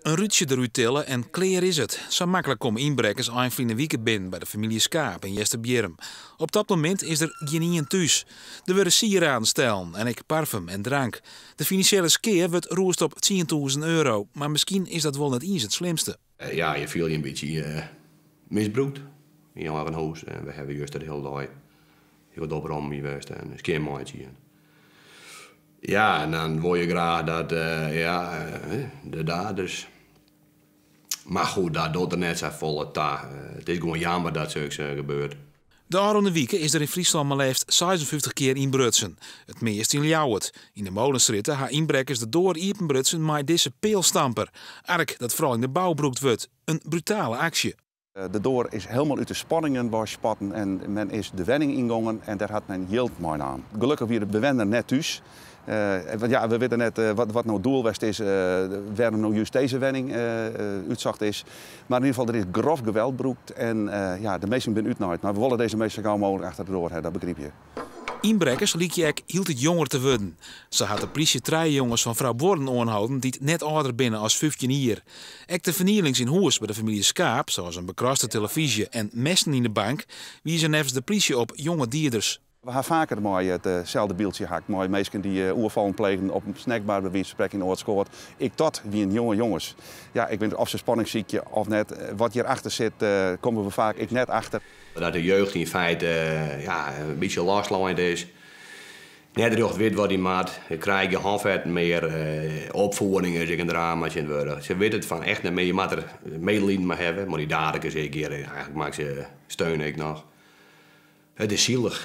In rútsje derút tille en klear is it. Sa maklik komme ynbrekkers ein ferline wike binnen by de famylje Schaap yn Easterbierrum. Op dat momint is der gjinien thús. Der wurde sieraden stellen en ek parfum en drank. De finansjele skea wurdt rûsd op €10.000, mar miskien is dat wol net iens it slimste. Ja, je fiele je in bytsje misbrûkt yn je eigen hûs. En we hawwe juster de hiele dei hiel wat opromjen west en skjinmeitsjen. Ja, en dan wol je graach dat ja, de daders. Mar goed, dat docht der net safolle ta. It is gewoan jammer dat soks gebeurt. De ôfrûne wike is der yn Fryslân mar leafst 56 kear ynbrutsen. It meast yn Ljouwert. Yn de Molenstrjitte ha ynbrekkers de doar iepenbrutsen mei dizze pealstamper. Ark dat foaral yn de bou brûkt wurdt. In brutale aksje. De doar is hielendal út de spanningen wei spatten en men is de wenning yngongen en dêr hat men jild meinaam. Gelokkich wie de bewenner net thús. Want ja, we witte net wat no it doel west is, wêrom no just dizze wenning útsocht is. Mar yn ieder gefal, der is grof geweld brûkt en ja, de minsken binne útnaaid. Mar we wolle dizze minsken sa gau mooglik achter de doar ha, dat begryp je. Ynbrekkers lykje ek hieltyd jonger te wurden. Sa hat de plysje trije jonges fan Froubuorren oanholden dy't net âlder binne as 15 jier. Ek de fernielings yn hûs by de famylje Schaap, sa as in bekraste telefyzje en messen yn de bank, wize neffens de plysje op jonge dieders. We ha faker mei itselde byldsje hakt, mei minsken dy't oerfallen plegen op in snackbar, by wize fan sprekken yn Oardskoat. Ek dat wienen jonge jonges. Ja, ik wit net oft se spanning sykje of net. Wat hjirachter sit, komme we faak ek net achter. Dat de jeugd yn feite ja, in bytsje loslein is. Net rjocht wit wat hy moat. Se krije gjin hânfetten mear. Opfieding is ek in drama tsjintwurdich. Se witte it fan echt net mear. Je moatte der medeliden mei hawwe. Mar dy daders ek hjir, eigentlik moat ik se steune ek noch. It is sielich.